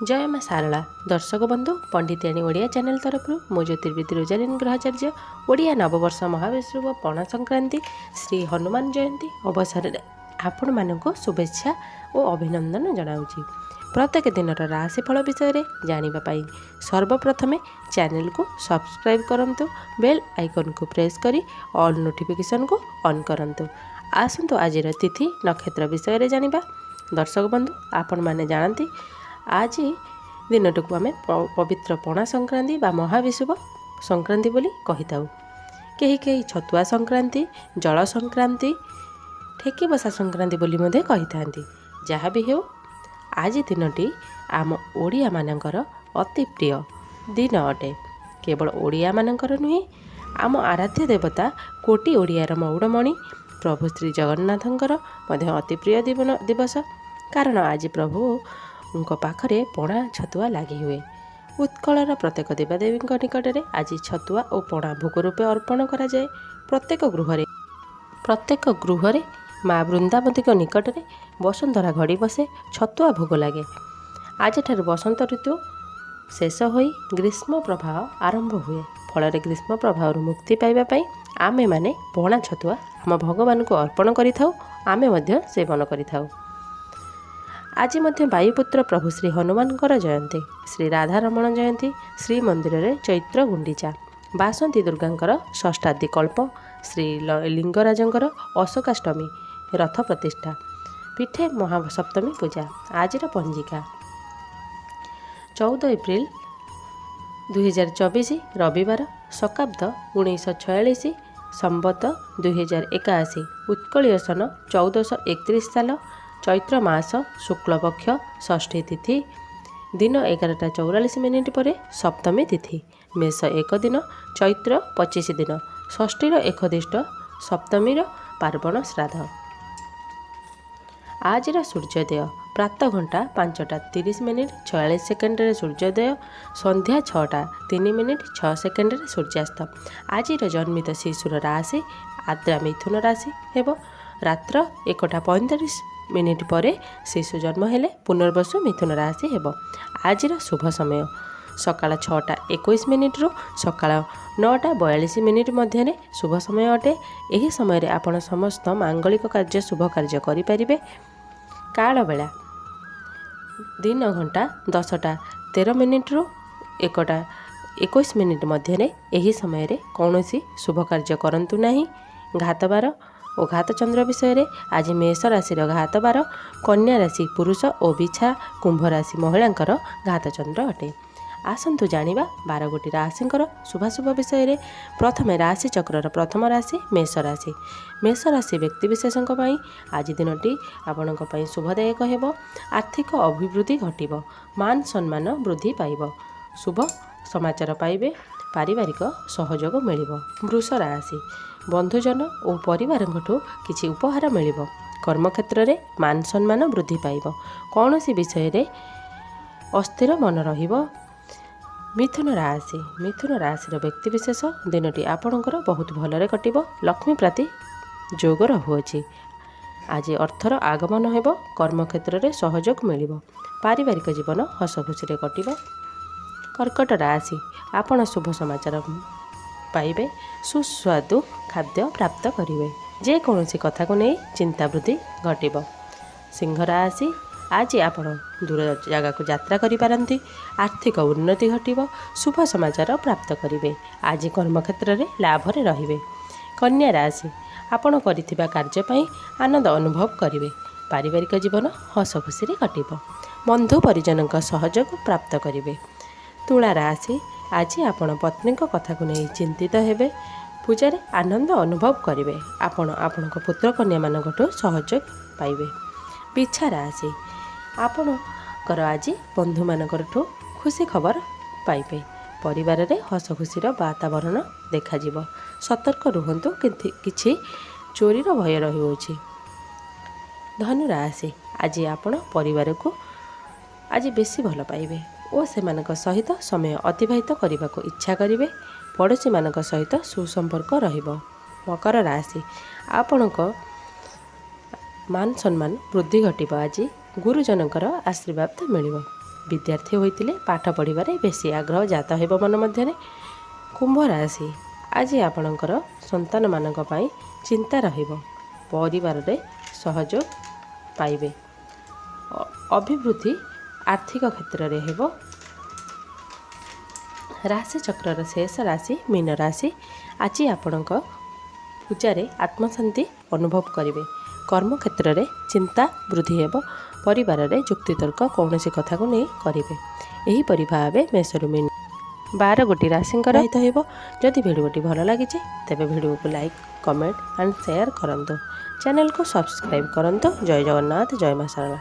ଜୟ ମା ଶାରଳା। ଦର୍ଶକ ବନ୍ଧୁ, ପଣ୍ଡିତିଆଣୀ ଓଡ଼ିଆ ଚ୍ୟାନେଲ ତରଫରୁ ମୁଁ ଜ୍ୟୋତିର୍ବିଦ ରୋଜାଲିନ ଗ୍ରହାଚାର୍ଯ୍ୟ ଓଡ଼ିଆ ନବବର୍ଷ, ମହାବିଷୁବ, ପଣା ସଂକ୍ରାନ୍ତି, ଶ୍ରୀ ହନୁମାନ ଜୟନ୍ତୀ ଅବସରରେ ଆପଣମାନଙ୍କୁ ଶୁଭେଚ୍ଛା ଓ ଅଭିନନ୍ଦନ ଜଣାଉଛି। ପ୍ରତ୍ୟେକ ଦିନର ରାଶିଫଳ ବିଷୟରେ ଜାଣିବା ପାଇଁ ସର୍ବପ୍ରଥମେ ଚ୍ୟାନେଲକୁ ସବସ୍କ୍ରାଇବ୍ କରନ୍ତୁ, ବେଲ୍ ଆଇକନ୍କୁ ପ୍ରେସ୍ କରି ଅଲ୍ ନୋଟିଫିକେସନ୍କୁ ଅନ୍ କରନ୍ତୁ। ଆସନ୍ତୁ, ଆଜିର ତିଥି ନକ୍ଷତ୍ର ବିଷୟରେ ଜାଣିବା। ଦର୍ଶକ ବନ୍ଧୁ, ଆପଣମାନେ ଜାଣନ୍ତି, ଆଜି ଦିନଟିକୁ ଆମେ ପବିତ୍ର ପଣା ସଂକ୍ରାନ୍ତି ବା ମହାବିଷୁବ ସଂକ୍ରାନ୍ତି ବୋଲି କହିଥାଉ। କେହି କେହି ଛତୁଆ ସଂକ୍ରାନ୍ତି, ଜଳ ସଂକ୍ରାନ୍ତି, ଠେକି ବସା ସଂକ୍ରାନ୍ତି ବୋଲି ମଧ୍ୟ କହିଥାନ୍ତି। ଯାହା ବି ହେଉ, ଆଜି ଦିନଟି ଆମ ଓଡ଼ିଆମାନଙ୍କର ଅତି ପ୍ରିୟ ଦିନ ଅଟେ। କେବଳ ଓଡ଼ିଆମାନଙ୍କର ନୁହେଁ, ଆମ ଆରାଧ୍ୟ ଦେବତା, କୋଟି ଓଡ଼ିଆର ମଉଡ଼ମଣି ପ୍ରଭୁ ଶ୍ରୀ ଜଗନ୍ନାଥଙ୍କର ମଧ୍ୟ ଅତି ପ୍ରିୟ ଦିବସ। କାରଣ ଆଜି ପ୍ରଭୁଙ୍କ ପାଖରେ ପଣା ଛତୁଆ ଲାଗି ହୁଏ। ଉତ୍କଳର ପ୍ରତ୍ୟେକ ଦେବାଦେବୀଙ୍କ ନିକଟରେ ଆଜି ଛତୁଆ ଓ ପଣା ଭୋଗ ରୂପେ ଅର୍ପଣ କରାଯାଏ। ପ୍ରତ୍ୟେକ ଗୃହରେ ମା ବୃନ୍ଦାବତୀଙ୍କ ନିକଟରେ ବସୁନ୍ଧରା ଘଡ଼ି ବସେ, ଛତୁଆ ଭୋଗ ଲାଗେ। ଆଜିଠାରୁ ବସନ୍ତ ଋତୁ ଶେଷ ହୋଇ ଗ୍ରୀଷ୍ମ ପ୍ରବାହ ଆରମ୍ଭ ହୁଏ। ଫଳରେ ଗ୍ରୀଷ୍ମ ପ୍ରବାହରୁ ମୁକ୍ତି ପାଇବା ପାଇଁ ଆମେମାନେ ପଣା ଛତୁଆ ଆମ ଭଗବାନଙ୍କୁ ଅର୍ପଣ କରିଥାଉ, ଆମେ ମଧ୍ୟ ସେବନ କରିଥାଉ। ଆଜି ମଧ୍ୟ ବାୟୁପୁତ୍ର ପ୍ରଭୁ ଶ୍ରୀ ହନୁମାନଙ୍କର ଜୟନ୍ତୀ, ଶ୍ରୀ ରାଧାରମଣ ଜୟନ୍ତୀ, ଶ୍ରୀମନ୍ଦିରରେ ଚୈତ୍ର ଗୁଣ୍ଡିଚା, ବାସନ୍ତୀ ଦୁର୍ଗାଙ୍କର ଷଷ୍ଠାଦି କଳ୍ପ, ଶ୍ରୀ ଲିଙ୍ଗରାଜଙ୍କର ଅଶୋକାଷ୍ଟମୀ, ରଥ ପ୍ରତିଷ୍ଠା, ପୀଠେ ମହାସପ୍ତମୀ ପୂଜା। ଆଜିର ପଞ୍ଜିକା: 14 ଏପ୍ରିଲ 2024, ରବିବାର, ଶକାବ୍ଦ 1946, ସମ୍ବତ 2081, ଉତ୍କଳୀୟ ସନ 1431 ସାଲ, ଚୈତ୍ର ମାସ ଶୁକ୍ଳପକ୍ଷ ଷଷ୍ଠୀ ତିଥି, ଦିନ 11ଟା 44 ମିନିଟ୍ ପରେ ସପ୍ତମୀ ତିଥି, ମେଷ 1 ଦିନ, ଚୈତ୍ର 25 ଦିନ, ଷଷ୍ଠୀର ଏକଦିଷ୍ଟ, ସପ୍ତମୀର ପାର୍ବଣ ଶ୍ରାଦ୍ଧ। ଆଜିର ସୂର୍ଯ୍ୟୋଦୟ ପ୍ରାତଃ ଘଣ୍ଟା 5ଟା 30 ମିନିଟ୍ 46 ସେକେଣ୍ଡରେ ସୂର୍ଯ୍ୟୋଦୟ, ସନ୍ଧ୍ୟା 6ଟା 3 ମିନିଟ୍ 6 ସେକେଣ୍ଡରେ ସୂର୍ଯ୍ୟାସ୍ତ। ଆଜିର ଜନ୍ମିତ ଶିଶୁର ରାଶି ଆଦ୍ରା ମିଥୁନ ରାଶି ହେବ। ରାତ୍ର 1ଟା 35 ମିନିଟ୍ ପରେ ଶିଶୁ ଜନ୍ମ ହେଲେ ପୁନର୍ବସୁ ମିଥୁନ ରାଶି ହେବ। ଆଜିର ଶୁଭ ସମୟ ସକାଳ 6ଟା 21 ମିନିଟ୍ରୁ ସକାଳ 9ଟା 42 ମିନିଟ୍ ମଧ୍ୟରେ ଶୁଭ ସମୟ ଅଟେ। ଏହି ସମୟରେ ଆପଣ ସମସ୍ତ ମାଙ୍ଗଳିକ କାର୍ଯ୍ୟ, ଶୁଭ କାର୍ଯ୍ୟ କରିପାରିବେ। କାଳବେଳା ଦିନ ଘଣ୍ଟା 10ଟା 13 ମିନିଟ୍ରୁ 1ଟା 21 ମିନିଟ୍ ମଧ୍ୟରେ। ଏହି ସମୟରେ କୌଣସି ଶୁଭ କାର୍ଯ୍ୟ କରନ୍ତୁ ନାହିଁ। ଘାତବାର ଓ ଘାତଚନ୍ଦ୍ର ବିଷୟରେ: ଆଜି ମେଷ ରାଶିର ଘାତବାର, କନ୍ୟା ରାଶି ପୁରୁଷ ଓ ବିଛା, କୁମ୍ଭ ରାଶି ମହିଳାଙ୍କର ଘାତଚନ୍ଦ୍ର ଅଟେ। ଆସନ୍ତୁ ଜାଣିବା 12 ଗୋଟି ରାଶିଙ୍କର ଶୁଭାଶୁଭ ବିଷୟରେ। ପ୍ରଥମେ ରାଶି ଚକ୍ରର ପ୍ରଥମ ରାଶି ମେଷ ରାଶି। ମେଷ ରାଶି ବ୍ୟକ୍ତିବିଶେଷଙ୍କ ପାଇଁ ଆଜି ଦିନଟି ଆପଣଙ୍କ ପାଇଁ ଶୁଭଦାୟକ ହେବ। ଆର୍ଥିକ ଅଭିବୃଦ୍ଧି ଘଟିବ। ମାନ ସମ୍ମାନ ବୃଦ୍ଧି ପାଇବ। ଶୁଭ ସମାଚାର ପାଇବେ। ପାରିବାରିକ ସହଯୋଗ ମିଳିବ। ବୃଷ ରାଶି: ବନ୍ଧୁଜନ ଓ ପରିବାରଙ୍କଠୁ କିଛି ଉପହାର ମିଳିବ। କର୍ମକ୍ଷେତ୍ରରେ ମାନ ସମ୍ମାନ ବୃଦ୍ଧି ପାଇବ। କୌଣସି ବିଷୟରେ ଅସ୍ଥିର ମନ ରହିବ। ମିଥୁନ ରାଶି: ମିଥୁନ ରାଶିର ବ୍ୟକ୍ତିବିଶେଷ ଦିନଟି ଆପଣଙ୍କର ବହୁତ ଭଲରେ କଟିବ। ଲକ୍ଷ୍ମୀ ପ୍ରାପ୍ତି ଯୋଗ ରହୁଅଛି। ଆଜି ଅର୍ଥର ଆଗମନ ହେବ। କର୍ମକ୍ଷେତ୍ରରେ ସହଯୋଗ ମିଳିବ। ପାରିବାରିକ ଜୀବନ ହସ ଖୁସିରେ କଟିବ। କର୍କଟ ରାଶି: ଆପଣ ଶୁଭ ସମାଚାର ପାଇବେ। ସୁସ୍ୱାଦୁ ଖାଦ୍ୟ ପ୍ରାପ୍ତ କରିବେ। ଯେକୌଣସି କଥାକୁ ନେଇ ଚିନ୍ତା ବୃଦ୍ଧି ଘଟିବ। ସିଂହ ରାଶି: ଆଜି ଆପଣ ଦୂର ଜାଗାକୁ ଯାତ୍ରା କରିପାରନ୍ତି। ଆର୍ଥିକ ଉନ୍ନତି ଘଟିବ। ଶୁଭ ସମାଚାର ପ୍ରାପ୍ତ କରିବେ। ଆଜି କର୍ମକ୍ଷେତ୍ରରେ ଲାଭରେ ରହିବେ। କନ୍ୟା ରାଶି: ଆପଣ କରିଥିବା କାର୍ଯ୍ୟ ପାଇଁ ଆନନ୍ଦ ଅନୁଭବ କରିବେ। ପାରିବାରିକ ଜୀବନ ହସ ଖୁସିରେ କଟିବ। ବନ୍ଧୁ ପରିଜନଙ୍କ ସହଯୋଗ ପ୍ରାପ୍ତ କରିବେ। ତୁଳା ରାଶି: ଆଜି ଆପଣ ପତ୍ନୀଙ୍କ କଥାକୁ ନେଇ ଚିନ୍ତିତ ହେବେ। ପୂଜାରେ ଆନନ୍ଦ ଅନୁଭବ କରିବେ। ଆପଣ ଆପଣଙ୍କ ପୁତ୍ର କନ୍ୟାମାନଙ୍କଠୁ ସହଯୋଗ ପାଇବେ। ବିଛା ରାଶି: ଆପଣଙ୍କର ଆଜି ବନ୍ଧୁମାନଙ୍କଠୁ ଖୁସି ଖବର ପାଇବେ। ପରିବାରରେ ହସ ଖୁସିର ବାତାବରଣ ଦେଖାଯିବ। ସତର୍କ ରୁହନ୍ତୁ, କିନ୍ତୁ କିଛି ଚୋରିର ଭୟ ରହିଅଛି। ଧନୁ ରାଶି: ଆଜି ଆପଣ ପରିବାରକୁ ଆଜି ବେଶୀ ଭଲ ପାଇବେ ଓ ସେମାନଙ୍କ ସହିତ ସମୟ ଅତିବାହିତ କରିବାକୁ ଇଚ୍ଛା କରିବେ। ପଡ଼ୋଶୀମାନଙ୍କ ସହିତ ସୁସମ୍ପର୍କ ରହିବ। ମକର ରାଶି: ଆପଣଙ୍କ ମାନ ସମ୍ମାନ ବୃଦ୍ଧି ଘଟିବ। ଆଜି ଗୁରୁଜନଙ୍କର ଆଶୀର୍ବାଦ ମିଳିବ। ବିଦ୍ୟାର୍ଥୀ ହୋଇଥିଲେ ପାଠ ପଢ଼ିବାରେ ବେଶୀ ଆଗ୍ରହ ଜାତ ହେବ ମନ ମଧ୍ୟରେ। କୁମ୍ଭ ରାଶି, ଆଜି ଆପଣଙ୍କର ସନ୍ତାନମାନଙ୍କ ପାଇଁ ଚିନ୍ତା ରହିବ। ପରିବାରରେ ସହଯୋଗ ପାଇବେ। ଅଭିବୃଦ୍ଧି ଆର୍ଥିକ କ୍ଷେତ୍ରରେ ହେବ। ରାଶି ଚକ୍ରର ଶେଷ ରାଶି ମୀନ ରାଶି, ଆଜି ଆପଣଙ୍କ ପୂଜାରେ ଆତ୍ମଶାନ୍ତି ଅନୁଭବ କରିବେ। କର୍ମକ୍ଷେତ୍ରରେ ଚିନ୍ତା ବୃଦ୍ଧି ହେବ। ପରିବାରରେ ଯୁକ୍ତିତର୍କ କୌଣସି କଥାକୁ ନେଇ କରିବେ। ଏହିପରି ଭାବେ ମେଷରୁ ମୀନ 12 ଗୋଟି ରାଶିଙ୍କର ହିତ ହେବ। ଯଦି ଭିଡ଼ିଓଟି ଭଲ ଲାଗିଛି, ତେବେ ଭିଡ଼ିଓକୁ ଲାଇକ୍, କମେଣ୍ଟ ଆଣ୍ଡ ସେୟାର କରନ୍ତୁ। ଚ୍ୟାନେଲକୁ ସବସ୍କ୍ରାଇବ୍ କରନ୍ତୁ। ଜୟ ଜଗନ୍ନାଥ, ଜୟ ମା ଶାରଳା।